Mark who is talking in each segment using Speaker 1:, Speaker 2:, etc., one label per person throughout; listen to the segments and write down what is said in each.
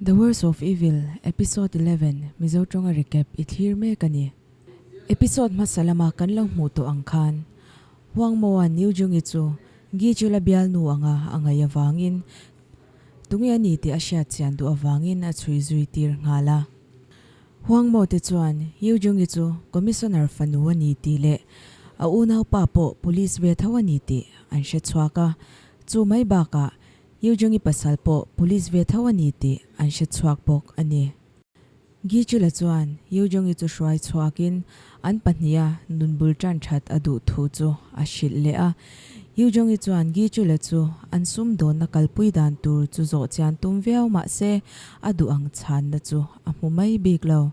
Speaker 1: The Worst of Evil Episode 11 Mizo tawnga recap i thlir mek a ni. Episode hmasa lama kan lo hmuh tawh ang khan Huang Moa New Jungi chu Gi Chula bialnu anga a ngaih avangin tunge a ni tih a hriat chian duh avangin a chhui zui tir nghal a. Huang Mo te chuan Yu Jungi chu Commissioner fanu a ni tih leh a unaupa pawh Police ve tho a ni tih an hre chhuak a, chu mai bakah Yu Jungi pasal pawh Police ve tho a ni tih an hre chhuak bawk a ni. Gi Chula chuan Yu Jungi chu hruai chhuakin an pahniha nun bul tan that a duh thu chu a hrilh leh a. Yu Jungi chuan Gi Chula chu an sumdawnna kalpui dan tur chu zawh chian tum viau mah se a duh ang chhanna chu a hmu mai bik lo.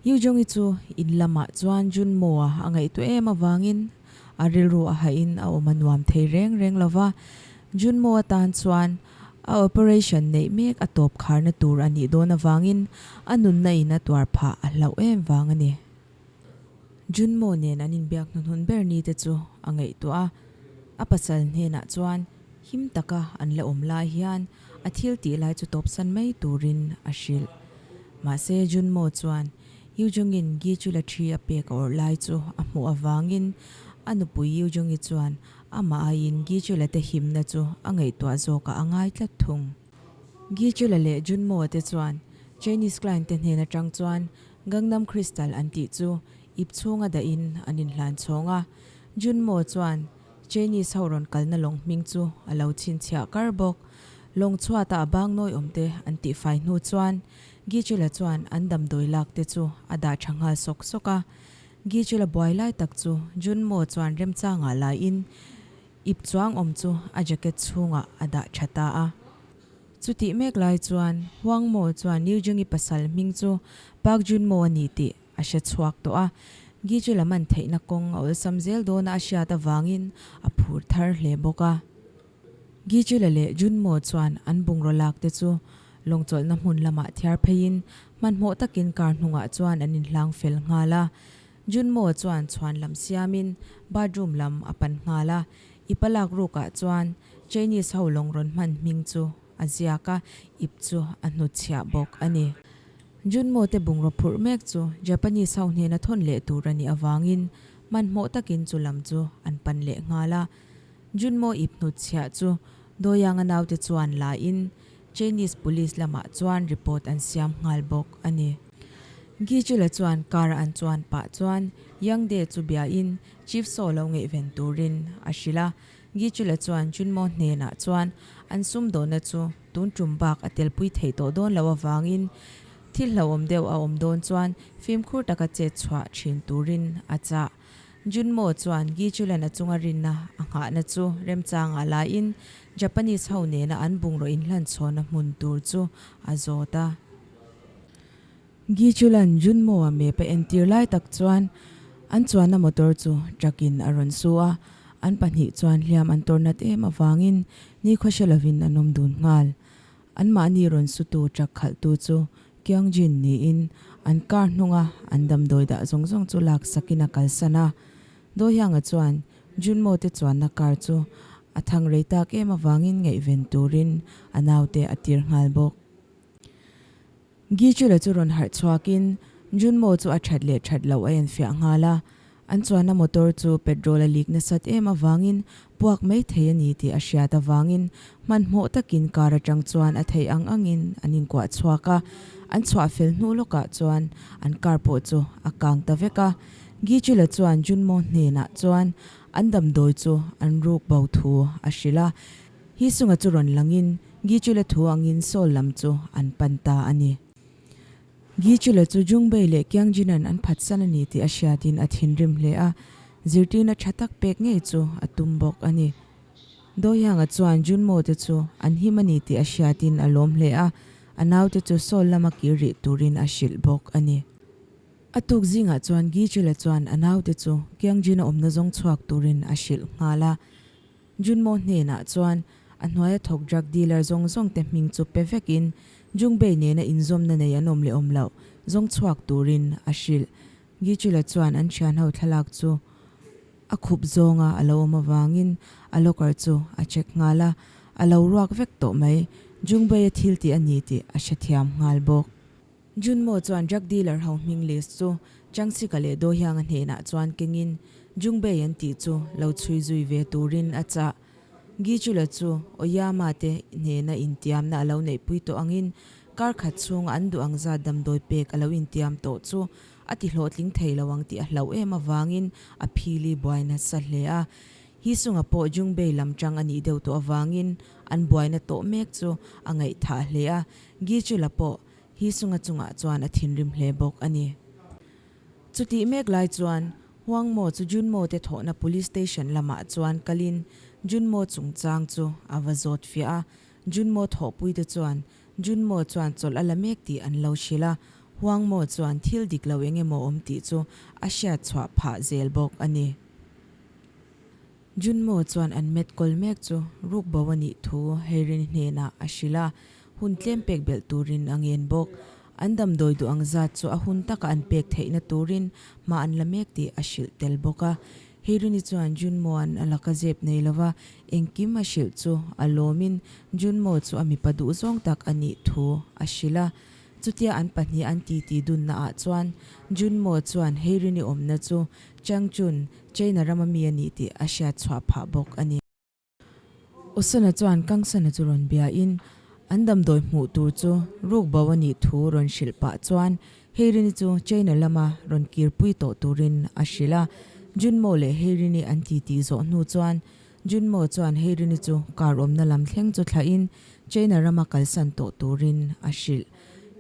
Speaker 1: Yu Jungi chu in lamah chuan Jun Mo-a a ngaihtuah em avangin a rilru a hahin a awm a nuam thei reng reng lo va. Jun Mo atan chuan a operation neih mek a tawp kharna tur a nih dawn avangin a nunna in a tuar phah a hlauh em vang a ni. Jun Mo nen an inbiak hnuhnun ber ni te chu a ngaihtuah a, a pasal hnenah chuan him taka an la awm lai hian a thil tih lai chu tawpsan mai turin a hrilh. Mahse Jun Mo chuan Yu Jung-in Gi chu la thi a pek a awrh lai chu a hmuh avangin a nupui Yu Jung-i chuan amah aiin Gi chu la te himna chu a ngaihtuah zawkah a ngai tlat thung. Gi Chula leh Jun Mo te chuan Chinese client te hnen atang chuan Gangnam Crystal an tih chu ip chhunga dahin an inhlan chhawng a. Jun Mo chuan Chinese ho rawn kalna lawng hming chu a lo chhinchhiah kar bawk. Lawng chhuata a bang nawi awm te an tihfai hnu chuan Gi Chula chuan an damdawi lak te chu a dah tha nghal sawk sawk a. Gi Chula buai lai tak chu Jun Mo chuan remchangah laiin Ip chuang awm chu a jacket chhungah a dah tha ta a. Chutih mek lai chuan Huang Mo chuan Liu Jung-i pasal hming chu Park Jun Mo a ni tih a hre chhuak tawh a. Gi chu la man theihna kawng a awlsam zel dawna a hriat avangin a phur thar hle bawk a. Gi chu la leh Jun Mo chuan an bungraw lak te chu lawngchawlhna hmun lamah thiar pheiin hmanhmawh takin car hnungah chuan an inhlang fel nghal a. Junmo chuan chhuan lam siamin bathroom lam a pan nghal a, ip a lak rukah chuan Chinese ho lawng rawn hman hming chu a ziak a, ip chu a hnutchhiah bawk a ni. Junmo te bungraw phurh mek chu Japanese ho hnena thawn leh tur a nih avangin hmanhmawh takin chu lam chu an pan leh nghal a. Junmo ip hnutchhiah chu Doyanga naute chuan la in Chinese police lamah chuan report an siam nghal bawk a ni. Gichula chuan car a an chuan pah chuan Yang De chu biain Chief Saw lo ngaihven turin a hrilh a. Gichula chuan Junmo hnenah chuan an sumdawnna chu tun tum bak a telpui theih tawh dawn loh avangin thil hlauhawm deuh a awm dawn chuan fimkhur taka chet chhuah thin turin a chah. Junmo chuan Gichulan a chunga rinna a nghahna chu remchangah laiin Japanese ho nena an bungraw inhlanchhawnna hmun tur chu a zawt a. Gichulan Junmo-a map a entir lai tak chuan an chuanna motor chu truck in a rawn su a, an pahnih chuan hliam an tawr nat em avangin nikhua hre lovin an awm dun nghal. Anmahni rawn sutu truck khalhtu chu Kyungjin niin an car hnunga an damdawi dah zawng zawng chu lak sakin a kalsan a. Dohyanga chuan Junmo te chuanna car chu a thang rei tak em avangin ngaihven turin a naute a tir nghal bawk. Gichula chu rawn harh chhuakin Junmo chu a that leh that loh a enfiah nghal a. An chuanna motor chu petrol a leak nasat em avangin puak mai thei a ni tih a hriat avangin hmanhmawh takin car atang chuan a theih ang angin an inkuah chhuak a, an chhuah fel hnu lawkah chuan an car pawh chu a kang ta vek a. Gichula chuan Junmo hnenah chuan an damdawi chu an ruk bo thu a hrilh a, Hisunga chu rawn langin Gichula thu angin Seoul lam chu an pan ta a ni. Gichula chu Jungbei leh Kyangjinan an phatsan a ni tih a hriatin a thinrim hle a, zirtirna tha tak pek ngei chu a tum bawk a ni. Dohyanga chuan Junmo te chu an him a ni tih a hriatin a lawm hle a, a naute chu Seoul lama kir rih turin a hrilh bawk a ni. A tuk zingah chuan Gichula chuan a naute chu Kyangjin-a awmna zawng chhuak turin a hrilh nghal a. Junmo hnenah chuan a hnuaia thawk drug dealer zawng zawng te hming chu pe vekin Jungbei nena inzawmna nei an awm leh awm loh zawng chhuak turin a hrilh. Gichula chuan an thianho thlalak chu a khup zawnga a lo awm avangin a locker chu a check nghal a, a lo ruak vek tawh mai. Jungbei-a thil tih a ni tih a hrethiam nghal bawk. Junmo chuan drug dealer ho hming list chu Changsika leh Dohyang-a hnenah chuan kengin Jungbei an tih chu lo chhui zui ve turin a chah. Gichula chu Oyama te hnena intiamna a lo neihpui tawh angin kar khat chhunga an duh ang zat damdawi pek a lo intiam tawh chu a ti hlawhtling thei lo ang tih a hlauh em avangin a phili buai nasa hle a. Hisunga pawh Jungbei lam tang a nih deuh tawh avangin an buaina tawh mek chu a ngaihthah hle a, Gichula pawh Hisunga chungah chuan a thinrim hle bawk a ni. Chutih mek lai chuan Huangmo chu Junmo te thawhna Police Station lamah chuan kalin Junmo chungchang chu a va zawt fiah a. Junmo thawhpuite chuan Junmo chuan chawlh a la mek tih an lo hrilh a, Huangmo chuan thil dik lo eng emaw awm tih chu a hriat chhuah phah zel bawk a ni. Junmo chuan an met kawl mek chu ruk bo a nih thu Heirin hnenah a hrilh a, hun tlem pek belh turin a ngen bawk. An damdawi duh ang zat chu a hun taka an pek theihna turin hma an la mek tih a hrilh tel bawk a. Heirini chuan Junmoa'n a laka zep nei lova engkim a hrilh chu a lawmin Junmo chu a mipa duhzawng tak a nih thu a hrilh a. Chutia an pahnih an titi dunna ah chuan Junmo chuan Heirini awmna chu Changchun China rama mi a nih tih a hriat chhuah phah bawk a ni. Osana chuan Kangsana chu rawn biain an damdawi hmuh tur chu ruk bo a nih thu rawn hrilh pah chuan Heirini chu China lama rawn kirpui tawh turin a hrilh a. Junmo leh Heirini an titi zawh hnu chuan Junmo chuan Heirini chu car awmna lam thleng chu thlahin China rama kalsan tawh turin a hrilh.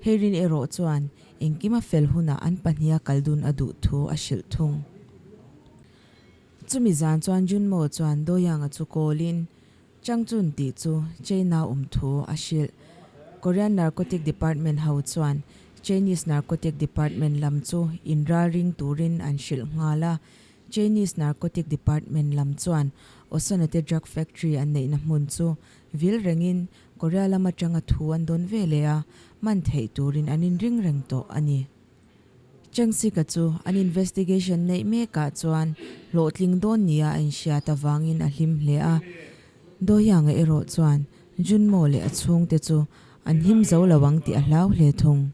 Speaker 1: Heirini erawh chuan Engkim a fel hunah an pahniha kal dun a duh thu a hrilh thung. Chumi zan chuan Junmo chuan Doyang-a chu call-in Changchun tih chu China awm thu a hrilh. Korean Narcotic Department ho chuan Chinese Narcotic Department lam chu inralring turin an hrilh nghal a. Chinese Narcotic Department lam chuan Osana te drug factory an neihna hmun chu vil rengin Korea lam atanga thu an dawn ve leh a, man theih turin an inring reng tawh a ni. Changsika chu an investigation neih mekah chuan hlawhtling dawn nia a inhriat avangin a hlim hle a. Dohyanga erawh chuan Junmo leh a chhungte chu an him zo lo ang tih a hlau hle thung.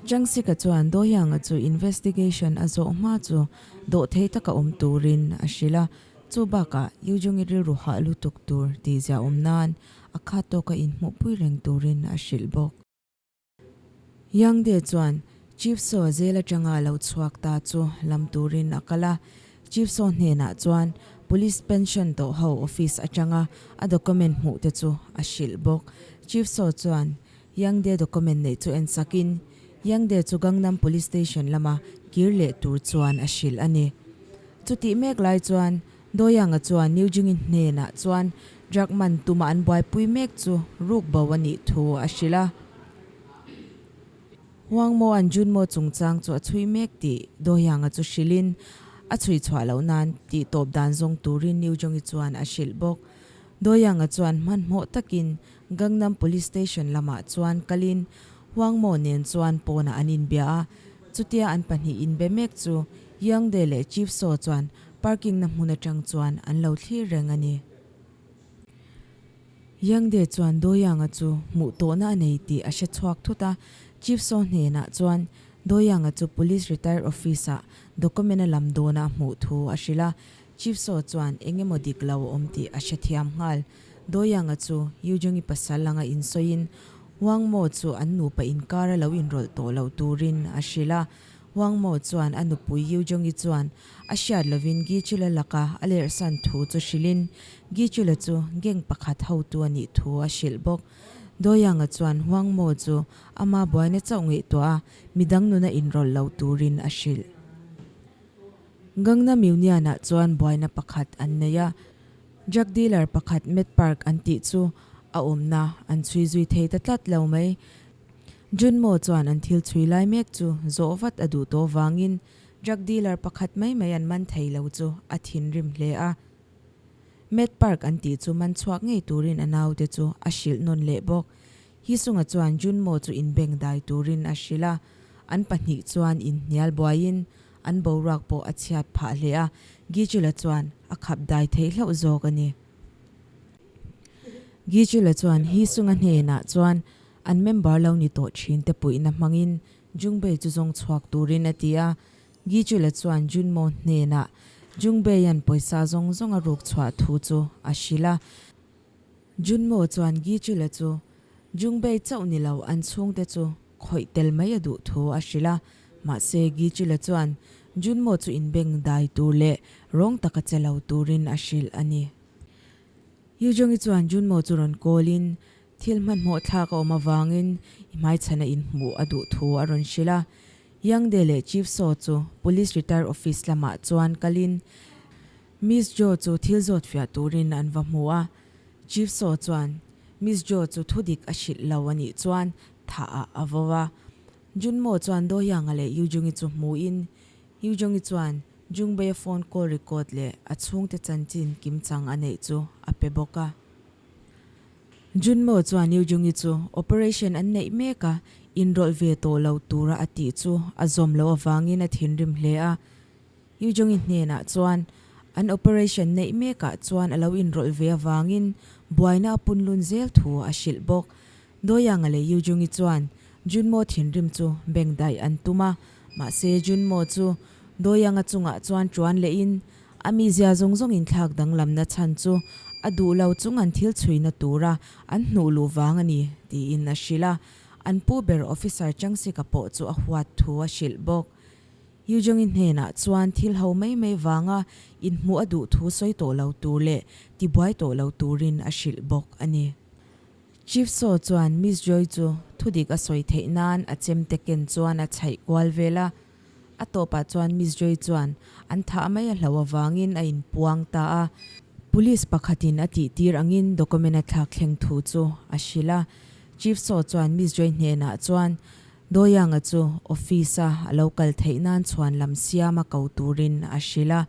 Speaker 1: Changsika chuan Dohyanga chu investigation a zawh hma chu dawhthei taka awm turin a hrilh a, chu bakah Yujungi rilru hah lutuk tur tih ziahawm nan a khat tawka inhmuhpui reng turin a hrilh bawk. Yangde chuan Chief Saw zel atanga lo chhuak ta chu lam turin a kal a, Chief Saw hnenah chuan Police pension tawh ho office atanga a document hmuh te chu a hrilh bawk. Chief Saw chuan Yangde document neih chu en sakin Yangde chu Gangnam Police Station lama kir leh tur chuan a hrilh a ni. Chutih mek lai chuan Doyanga chuan New Jingin hnenah chuan drug man tuma an buaipui mek chu ruk bo a nih thu a hrilh a. Huangmo-a'n Junmo chungchang chu a chhui mek tih Doyanga chu hrilhin a chhui chhuah loh nan tih tawp dan zawng turin New Jongi chuan a hrilh bawk. Doyanga chuan hmanhmawh takin Gangnam Police Station lamah chuan kalin Huangmo nen chuan pawnah an inbia a, chutia an pahnih inbe mek chu Yangde leh Chief Saw chuan parking na hmun atang chuan an lo thlir reng a ni. Yangde chuan Doyanga chu hmuh tawhna a nei tih a hre chhuak thut a, Chief Saw hnenah chuan Doyanga chu Police Retire Office-ah document a lam dawna a hmuh thu a hrilh a, Chief Saw chuan eng emaw dik lo a awm tih a hrethiam nghal. Doyanga chu Yujungi pasal anga insawiin Wangmo chu an nupa inkar a lo inrawlh tawh loh turin a hrilh a. Wangmo chuan a nupui Yujungi chuan a hriat lovin Gichula laka a lerhsan thu chu hrilhin Gichula chu gang pakhat hotu a nih thu a hrilh bawk. Doyanga chuan Wangmo chu ama buaina chauh ngaihtuah a, midang nuna inrawlh lo turin a hrilh. Gangnam Union-ah chuan buaina pakhat an nei a. Drug dealer pakhat Met Park an tih chu a awmna an chhui zui thei ta tlat lo mai. Junmo chuan an thil chhui lai mek chu zawh vat a duh tawh vangin drug dealer pakhat mai mai an man thei lo chu a thinrim hle a. Met Park an tih chu man chhuak ngei turin a naute chu a hrilh nawn leh bawk. Hisunga chuan Junmo chu inbeng dai turin a hrilh a, an pahnih chuan inhnial buaiin An boruak pawh a chhiat phah hle a, Gichula chuan a khap dai theih hlauh zawk a ni. Gichula chuan Hee-sung-a hnenah chuan an member lo ni tawh thin te puihna hmangin Jungbei chu zawng chhuak turin a ti a. Gichula chuan Junmo hnenah Jungbeia'n pawisa zawng zawng a ruk chhuah thu chu a hrilh a. Junmo chuan Gichula chu Jungbei chauh ni lo an chhungte chu khawih tel mai a duh thu a hrilh a. Mahse Gichula chuan Junmo chu inbeng dai tur leh rawng taka che lo turin a hrilh a ni. Yujong-i chuan Junmo chu rawn call-in thil hmanhmawh thlak a awm avangin i hmaichhana inhmuh a duh thu a rawn hrilh a. Yangde leh Chief Saw chu Police Retire Office lamah chuan kalin Miss Jo chu thil zawt fiah turin an va hmu a. Chief Saw chuan Miss Jo chu thudik a hrilh lo a nih chuan thah ah a vo a. Junmo chuan Do Yang-a leh Yujong-i chu hmuin Yujong-i chuan Jungbei-a phone call record leh a chhungte chanchin kimchang a neih chu a pe bawk a. Junmo chuan Yujong-i chu operation an neih mek a, inrawlh ve tawh lo tura a tih chu a zawm loh avangin a thinrim hle a. Yujong-i hnenah chuan an operation neih mekah chuan a lo inrawlh ve avangin buaina a punlun zel thu a hrilh bawk. Doyanga leh Yujungi chuan Junmo thinrim chu beng daih an tum a, mahse Junmo chu Doyanga chungah chuan tuan lehin a mizia zawng zawng inthlak danglamna chhan chu a duh lo chung an thil chhuina tura an hnuh luh vang a ni tiin a hrilh a, an pu ber Officer Changsika pawh chu a huat thu a hrilh bawk. Yujungi hnenah chuan thil ho mai mai vanga inhmuh a duh thu sawi tawh lo tur leh tibuai tawh lo turin a hrilh bawk a ni. Chief Saw chuan Miss Joy chu thudik a sawi theih nan a chemte ken chuan a chhaih kual vel a. A tawpah chuan Miss Joy chuan an thah mai a hloh avangin a inpuang ta a. Police pakhatin a tihtir angin document a thlak thleng thu chu a hrilh a. Chief Saw chuan Miss Joy hnenah chuan Doyanga chu office-a a lo kal theih nan chhuan lam siam a ko turin a hrilh a.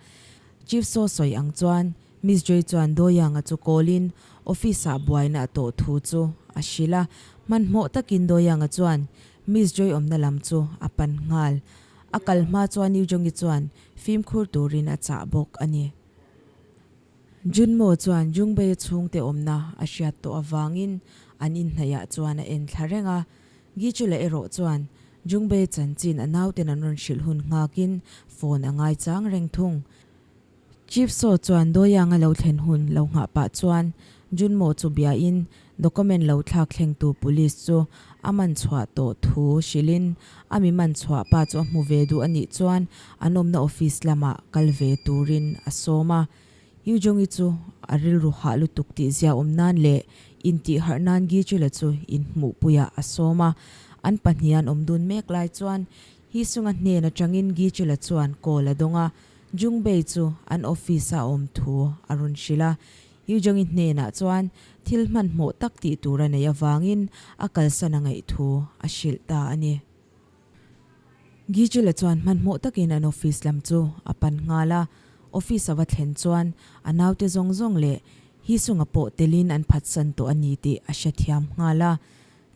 Speaker 1: Chief Saw sawi ang chuan Miss Joy chuan Doyanga chu call-in office-ah buaina a tawh thu chu a hrilh a. Hmanhmawh takin Doyanga chuan Miss Joy awmna lam chu a pan nghal. A kal hma chuan Yu Jong-i chuan fimkhur turin a chah bawk a ni. Junmo chuan Jungbei-a chhungte awmna a hriat tawh avangin an inhnaihah chuan a en thla reng a. Gichula erawh chuan Jungbei chanchin a nauten an rawn hrilh hun nghakin phone a ngaichang reng thung. Chief Saw chuan Doyang a lo thlen hun lo nghah pah chuan Junmo chu biain document lo thlak thlengtu police chu a man chhuah tawh thu hrilhin a mi man chhuah pa chu a hmu ve duh a nih chuan an awmna office lamah kal ve turin a sawm a. Yu Jong-i chu a rilru hah lutuk tih zia awm nan leh intih harh nan Gi Chula chu inhmuhpuiah a sawm a. An pahnihan awm dun mek lai chuan Hee Sung-a hnen atangin Gi Chula chuan call a dawng a. Jungbei chu an office a awm thu a rawn hrilh a, Yu Jong-i hnenah chuan thil hmanhmawh tak tih tur a neih avangin a kalsan a ngaih thu a hrilh ta a ni. Gijula chuan hmanhmawh takin an office lam chu a pan nghal a, office a va thlen chuan a naute zawng zawng leh Hee-sung-a pawh telin an phatsan tawh a ni tih a hrethiam nghal a.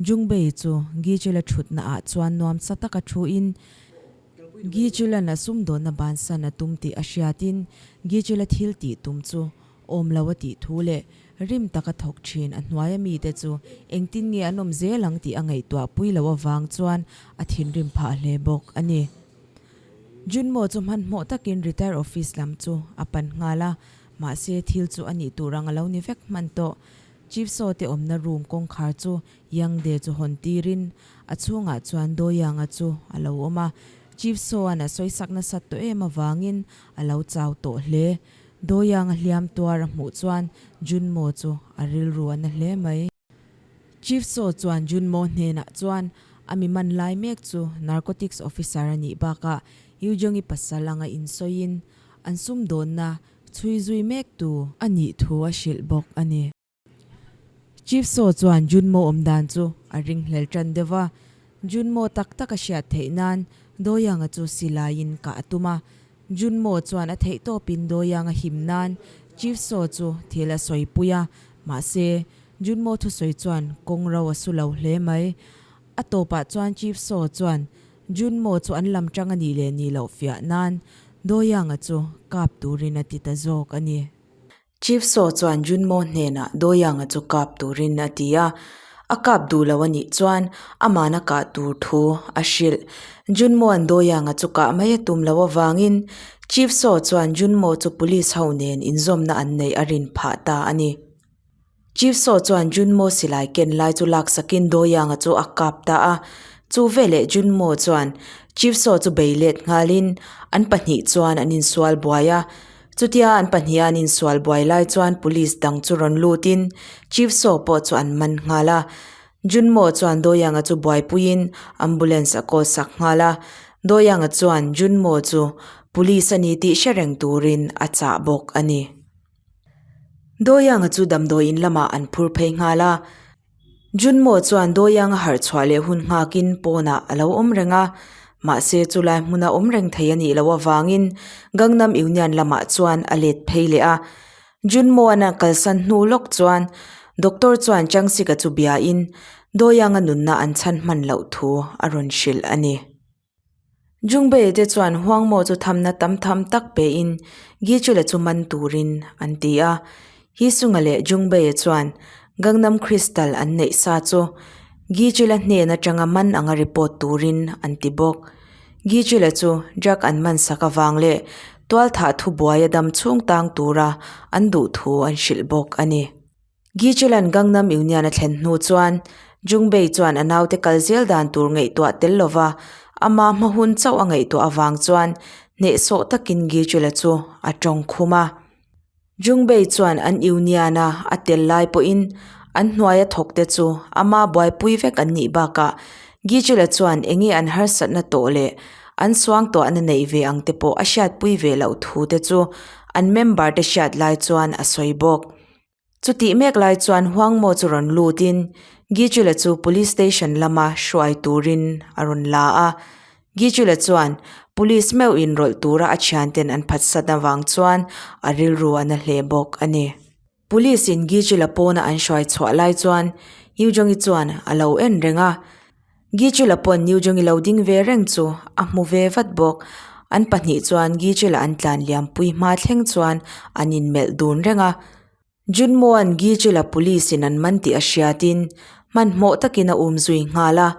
Speaker 1: Jungbei chu Gijula thutna ah chuan nuamsa taka thuin, Gichulan a sumdawnna bansan a tum tih a hriatin Gichula thil tih tum chu awm lo a tih thu leh rim taka thawk thin a hnuaia mite chu engtin nge an awm zel ang tih a ngaihtuah pui loh avang chuan a thinrim phah hle bawk a ni. Junmo chu hmanhmawh takin retire office lam chu a pan nghal a, mahse thil chu a nih tur ang a lo ni vek hman tawh. Chief Saw te awmna room kawngkhar chu Yangde chu hawn tirin A chhungah chuan Doyanga chu a lo awm a, Chief Saw-a'n a sawisak nasat tawh em avangin a lo chau tawh hle. Doyanga hliam tuar a hmuh chuan Junmo chu a rilru a na hle mai. Chief Saw chuan Junmo hnenah chuan a mi man lai mek chu Narcotics Officer a nih bakah Yu Jong-i pasal anga insawiin an sumdawnna chhui zui mektu a nih thu a hrilh bawk a ni. Chief Saw chuan Junmo awm dan chu a ringhlel tan deuh va, Junmo tak tak a hriat theih nan Doyanga chu silaiin kah a tum a. Junmo chuan a theih tawpin Doyanga him nan Chief Saw chu thil a sawipui a, mahse Junmo thusawi chuan kawng ro a su lo hle mai. A tawpah chuan Chief Saw chuan Junmo chu an lam tang a nih leh nih loh fiah nan Doyanga chu kap turin a ti ta zawk a ni. Chief Saw chuan Junmo hnenah Doyanga chu kap turin a ti a, a kap duh lo a nih chuan aman a kah tur thu a hrilh. Junmoan Doyanga chu kah mai a tum loh avangin Chief Saw chuan Junmo chu police ho nen inzawmna an neih a rin phah ta a ni. Chief Saw chuan Junmo silai ken lai chu laksakin Doyanga chu a kap ta a, chu veleh Junmo chuan Chief Saw chu bei let nghalin an pahnih chuan an insual buai a. Chutia an pahniha an insual buai lai chuan police dang chu rawn lutin Chief Saw pawh chu an man nghal a. Junmo chuan Doyanga chu buaipuiin ambulance a call sak nghal a. Doyanga chuan Junmo chu police a ni tih hre reng turin a chah bawk a ni. Doyanga chu damdawi in lamah an phur phei nghal a. Junmo chuan Doyanga harh chhuah leh hun nghakin pawnah a lo awm reng a, mahse chulai hmuna awm reng thei a nih loh avangin Gangnam Union lamah chuan a let phei leh a. Junmo-an a kalsan hnu lawk chuan Doctor chuan Changsika chu biain Doyanga nunna an chhan hman loh thu a rawn hrilh a ni. Jungbei te chuan Huangmo chu thamna tam tham tak pein Gichula chu man turin an ti a. Hisunga leh Jungbeia chuan Gangnam Crystal an neih sa chu Gichula hnen atanga man anga report turin an ti bawk. Gichula chu drug an man sak avang leh tualthah thubuai a dam chhung tang tura an duh thu an hrilh bawk a ni. Gichelan Gangnam Union a thlen hnu chuan Jungbei chuan a naute kal zel dan tur ngaihtuah tel lova ama hma hun chauh a ngaihtuah avang chuan hnehsawh takin Gichela chu a tawng khum a. Jungbei chuan an Union a a tel lai pawhin an hnuaia thawkte chu ama buaipui vek an nih bakah Gichela chuan enge an harsatna tawh leh an suangtuahna neih ve ang te pawh a hriatpui ve loh thu te chu an member te hriat lai chuan a sawi bawk. Chutih mek lai chuan Huangmo chu rawn lutin Gichula chu Police Station lama hruai turin a rawn la a. Gichula chuan Police meuh inrawlh tura a thianten an phatsat avang chuan a rilru a na hle bawk a ni. Police in Gichula pawna an hruai chhuah lai chuan Yu Jongi chuan a lo en reng a. Gichula pawn Yu Jongi lo ding ve reng chu a hmu ve vat bawk. An pahnih chuan Gichula an tlan liampui hma thleng chuan an inmelh dun reng a. Junmoan Gichula police in an man tih a hriatin hmanhmawh takin a um zui nghal a.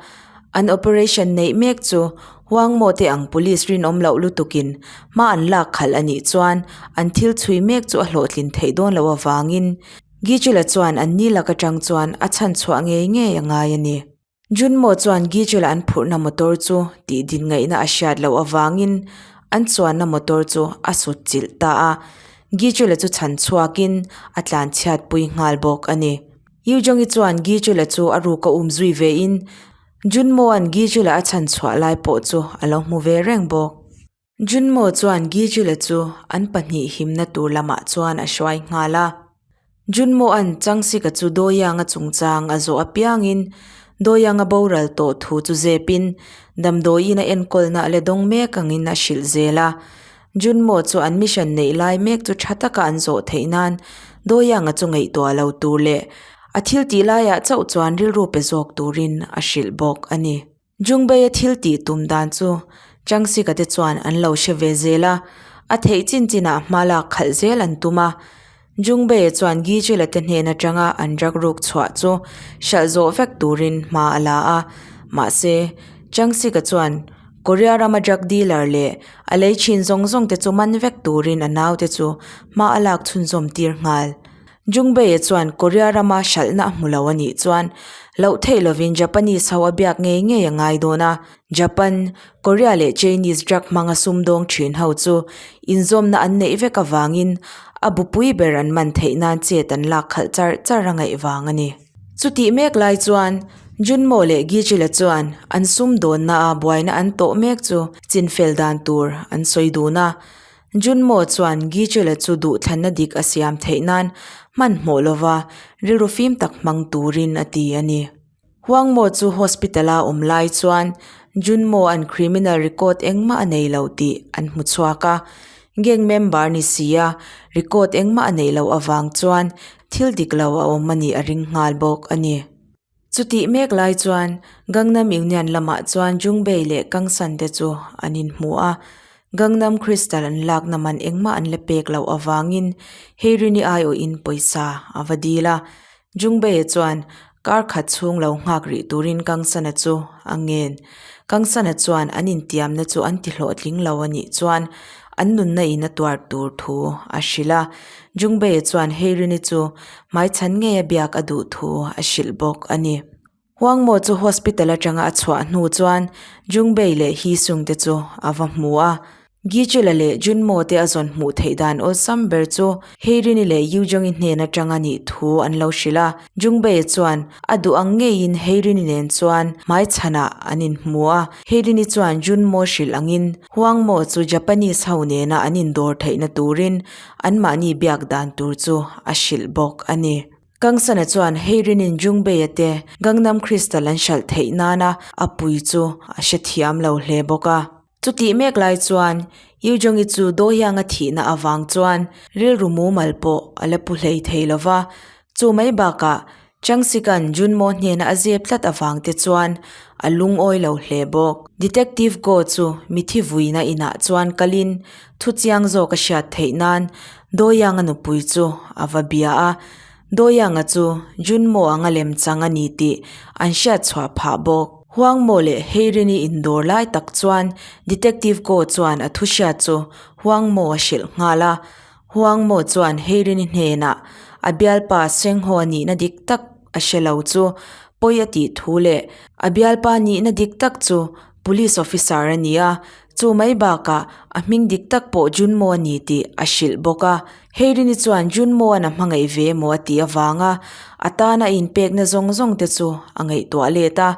Speaker 1: An operation neih mek chu Huangmaw te ang police rinawm loh lutukin hma an lak khalh a nih chuan an thil chhui mek chu a hlawhtlin theih dawn loh avangin Gichula chuan an ni lak atang chuan a chhanchhuah ngei ngei a ngai a ni. Junmo chuan Gichula an phurhna motor chu tih din ngaihna a hriat loh avangin an chuanna motor chu a sut chilh ta a, Gichula chu chhan chhuakin a tlan chhiatpui nghal bawk a ni. Yujongi chuan Gichula chu a ruk a um zui vein Junmo-a'n Gichula a chhan chhuah lai pawh chu a lo hmu ve reng bawk. Junmo chuan Gijula chu an pahnih himna tur lamah chuan a hruai nghal a. Junmoa'n Changsika chu Doyanga chungchang a zawh apiangin Doyanga boral tawh thu chu zepin damdawiin a enkawlna a la dawng mek angin a hrilh zel a. Junmo chu an mission neih lai mek chu tha taka an zawh theih nan Doyanga chu ngaihtuah lo tur leh a thil tih laiah chauh chuan rilru pe zawk turin a hrilh bawk a ni. Jungbeia thil tih tum dan chu Changsika te chuan an lo hre ve zel a, a theih chin chinah hma lak khalh zel an tum a. Jungbeia chuan Gijela te hnen atanga an drug ruk chhuah chu hralh zawh vek turin hma a la a, mahse, Changsika chuan Korea rama drug dealer leh a lei thin zawng zawng te chu man vek turin a naute chu hma a lak chhunzawm tir nghal. Jungbei-a chuan Korea rama hralhna a hmu lo a nih chuan loh theih lovin Japanese ho a biak ngei ngei a ngai dawn a. Japan, Korea leh Chinese drug hmanga sumdawng thin ho chu inzawmna an neih vek avangin a bupui ber an man theih nan chet an lak khalh char char a ngaih vang a ni. Chutih mek lai chuan Junmo leh Gichila chuan an sumdawnna a buaina an tawh mek chu chinfel dan tur an sawi dun a. Junmo chuan Gichela chu duhthlanna dik a siam theih nan hmanhmawh lova rilru fim tak hmang turin a ti a ni. Huangmo chu hospital a awm lai chuan Junmo an criminal record engmah a nei lo tih an hmu chhuak a, gang member ni si a record engmah a neih loh avang chuan thil dik lo a awm a nih a ring nghal bawk a ni. Chutih mek lai chuan Gangnam Union lamah chuan Jungbei leh Kangsan te chu an inhmu a. Gangnam Crystal an lakna man engmah an la pek loh avangin Heirini aiawhin pawisa a va dil a. Jungbei-a chuan kar khat chhung lo nghak rih turin Kangsana chu a ngen. Kangsana chuan an intiamna chu an ti hlawhtling lo a nih chuan an nunna in a tuar tur thu a hrilh a. Jungbei-a chuan Heirini chu hmaichhan ngeia biak a duh thu a hrilh bawk a ni. Huangmaw chu hospital atanga a chhuah hnu chuan Jungbei leh Heesung te chu a va hmu a. Gichula leh Junmo te a zawn hmuh theih dan awlsam ber chu Heirini leh Yujongi hnen atanga nih thu an lo hrilh a. Jungbei chuan a duh ang ngeiin Heirini nen chuan hmaichhanah an inhmu a. Heirini chuan Junmo hrilh angin Huangmaw chu Japanese ho nena an indawr theihna turin anmahni biak dan tur chu a hrilh bawk a ni. Kangsana chuan Heirinin Jungbei-a te Gangnam Crystal an hralh theih nana a pui chu a hrethiam lo hle bawk a. Chutih mek lai chuan Yujongi chu Dohyang-a thihna avang chuan rilru mumal pawh a la pu hlei thei lo va. Chu mai bakah Changsikan Junmo hnena a zep tlat avang te chuan a lungawi lo hle bawk. Detective Go chu mithi vuina inah chuan kalin Thu chiang zawk a hriat theih nan Doyang-a nupui chu a va bia a, Doyang-a chu Junmo anga lem chang a ni tih an hriat chhuah phah bawk. Huangmo leh Heirini indawr lai tak chuan Detective Go chuan a thu hriat chu Huangmo a hrilh nghal a, Huangmo chuan Heirini hnenah a bialpa Sengho a nihna dik tak a hre lo chu pawi a tih thu leh a bialpa nihna dik tak chu Police officer a ni a, chu mai bakah a hming dik tak pawh Junmo a ni tih a hrilh bawk a. Heirini chuan Junmo-a'n a hmangaih ve emaw a tih avanga a tana a inpekna zawng zawng te chu a ngaihtuah let a,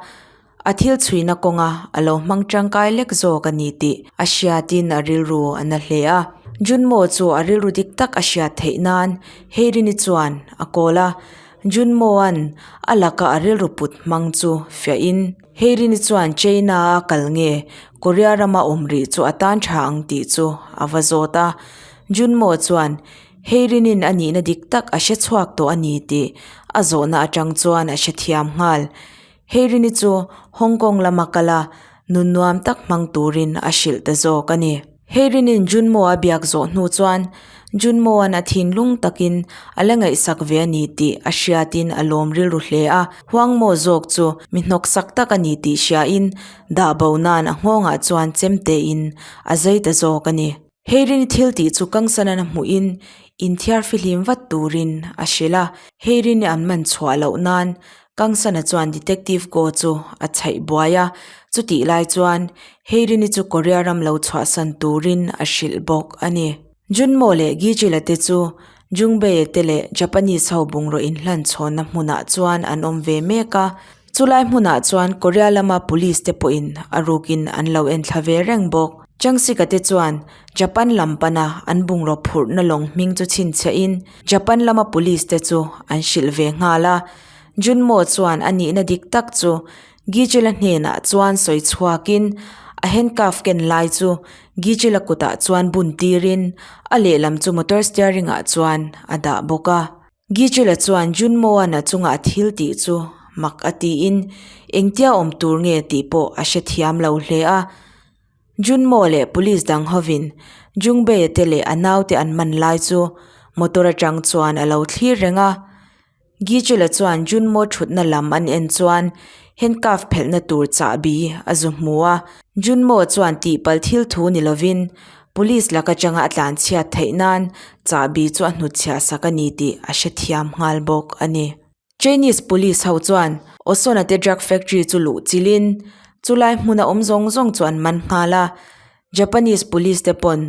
Speaker 1: a thil chhuina kawnga a lo hmang tangkai lek zawk a ni tih a hriatin a rilru a na hle a. Junmo chu a rilru dik tak a hriat theih nan Heirini chuan a kawl a, Junmo-a'n a laka a rilru put hmang chu fiahin, Heirini chuan China a kal nge Korea rama awm rih chu a tan tha ang tih chu a va zawt a. Junmo chuan Heirinin a nihna dik tak a hre chhuak tawh a ni tih a zawhna atang chuan a hrethiam nghal. Heirini chu Hong Kong lama kal a, nun nuam tak hmang turin a hrilh ta zawk a ni. Heirinin Junmo a biak zawh hnu chuan Junmoan a thinlung takin a la ngaihsak ve a ni tih a hriatin a lawm rilru hle a, Huangmo zawk chu mi hnawksak tak a ni tih hriain dah bo nan a nghawngah chuan chemtein a zai ta zawk a ni. Heirini thil tih chu Kangsanan a hmuhin inthiar fihlim vat turin a hrilh a, Heirini an man chhuah loh nan Kangsana chuan Detective Go chu a chhaih buai a, chutih lai chuan Heirini chu Korea ram lo chhuahsan turin a hrilh bawk a ni. Junmo leh Gijila te chu Jungbei te leh Japanese ho bungraw inhlan chhawnna hmunah chuan an awm ve mek a, chulai hmunah chuan Korea lama police te pawhin a rukin an lo enthla ve reng bawk. Changsika te chuan Japan lam pana an bungraw phurhna lawng hming chu chhinchhiahin Japan lama police te chu an hrilh ve nghal a. Junmo chuan a nihna dik tak chu Gijela hnenah chuan sawi chhuakin a handcuff ken lai chu Gijela kutah chuan bun tirin a lehlam chu motor steering ah chuan a dah bawk a. Gijela chuan Junmo-a'n a chunga a thil tih chu mak a tiin engtia awm tur nge tih pawh a hrethiam lo hle a. Junmo leh police dang hovin Jungbei-a te leh a naute an man lai chu motor atang chuan a lo thlir reng a. Gichula chuan Junmo thutna lam an en chuan handcuff phelhna tur chahbi a zu hmu a. Junmo chuan tihpalh thil thu ni lovin police lak atanga a tlanchhiat theih nan chahbi chu a hnutchhiah sak a ni tih a hrethiam nghal bawk a ni. Chinese police ho chuan Osona te drug factory chu luh chilhin chulai hmuna awm zawng zawng chu an man nghal a. Japanese police te pawn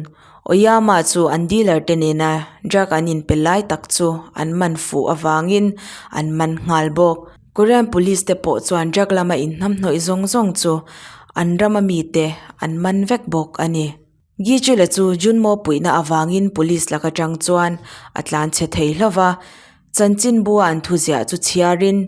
Speaker 1: Oyama chu an dealer te nena drug an inpe lai tak chu an man fuh avangin an man nghal bawk. Korean police te pawh chuan drug lama inhnamhnawih zawng zawng chu an rama mite an man vek bawk a ni. Gichula chu Junmo puihna avangin police lak atang chuan a tlan chhe thei hlauh va, chanchinbua an thuziah chu chhiarin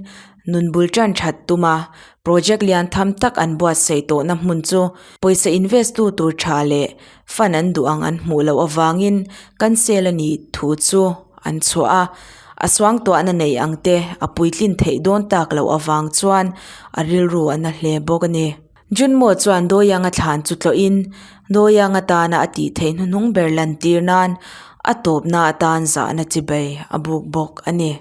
Speaker 1: nun bul tan that tum a, project lian tham tak an buatsaih tawhna hmun chu pawisa invest tu tur tha leh fund an duh ang an hmuh loh avangin cancel a nih thu chu an chhuah a, a suangtuahna nei ang te a puitlin theih dawn tak loh avang chuan a rilru a na hle bawk a ni. Junmo chuan Doyang-a thlan chu tlawhin Doyang atana a tih theih hnuhnung ber lantir nan a tawpna atan zahna chibai a buk bawk a ni.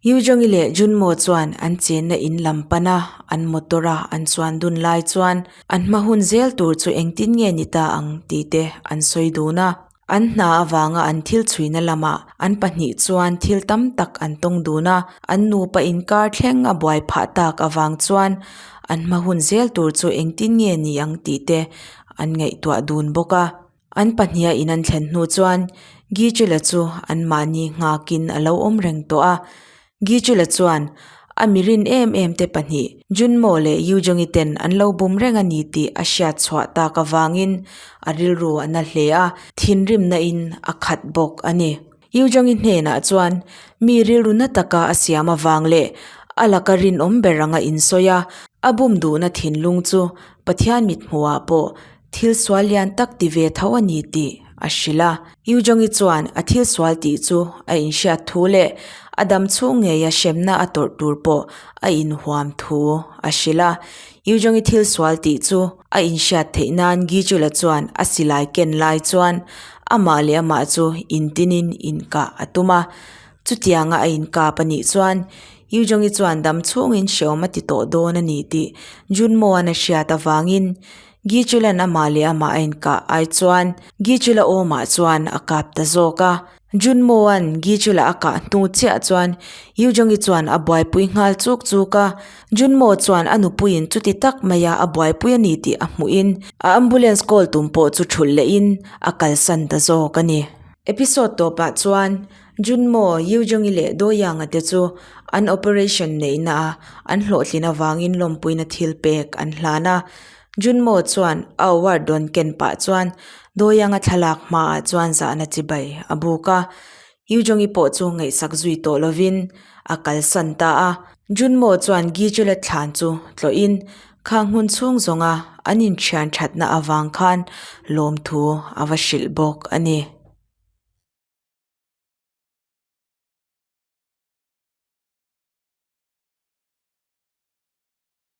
Speaker 1: Yujongi leh Junmo chuan an chenna in lam pana an motor a an chuan dun lai chuan an hma hun zel tur chu engtin nge ni ta ang tih te an sawi dun a. An hna avanga an thil chhuina lamah an pahnih chuan thil tam tak an tawng dun a, an nupa inkar thleng a buai phah tak avang chuan an hma hun zel tur chu engtin nge ni ang tih te an ngaihtuah dun bawk a. An pahniha in an thlen hnu chuan Gichula chu anmahni nghakin a lo awm reng tawh a. Gichula chuan a mi rin em em te pahnih Junmo leh Yujongi ten an lo bum reng a ni tih a hriat chhuah tak avangin a rilru a na hle a, thinrimna in a khat bawk a ni. Yujongi hnenah chuan mi rilru na taka a siam avang leh a laka rinawm ber anga insawi a, a bum duhna thinlung chu Pathian mithmuhah pawh Thil sual lian tak ti ve tho a ni tih a hrilh a. Yu Jongi chuan a thil sual tih chu a inhriat thu leh a dam chhung ngeia hremna a tawrh tur pawh a inhuam thu a hrilh a. Yu Jongi thil sual tih chu a inhriat theih nan Gi Chula chuan a silai ken lai chuan amah leh amah chu intinin inkah a tum a. Chutianga a inkap a nih chuan Yu Jongi chuan dam chhungin hreawm a ti tawh dawn a ni tih Junmo-a'n a hriat avangin Gichulan amah leh amah a inkah ai chuan Gichula awmah chuan a kap ta zawk a. Junmo-a'n Gichula a kah hnu chiah chuan Yujongi chuan a buaipui nghal chuk chuk a. Junmo chuan a nupuiin chuti tak maia a buaipui a ni tih a hmuhin a ambulance call tum pawh chu thulh lehin a kalsan ta zawk a ni. Episode tawpah chuan Junmo, Yujongi leh Doyanga te chu an operation neihna a an hlawhtlin avangin lawmpuina thil pek an hlan a. Junmo chuan a award dawn ken pah chuan Doyanga thlalak hmaah chuan zahna chibai a buk a. Yujongi pawh chu ngaihsak zui tawh lovin a kalsan ta a. Junmo chuan Gichula thlan chu tlawhin khang hmun chhung zawnga an inthian thatna avang khan lawmthu a va hrilh bawk a ni.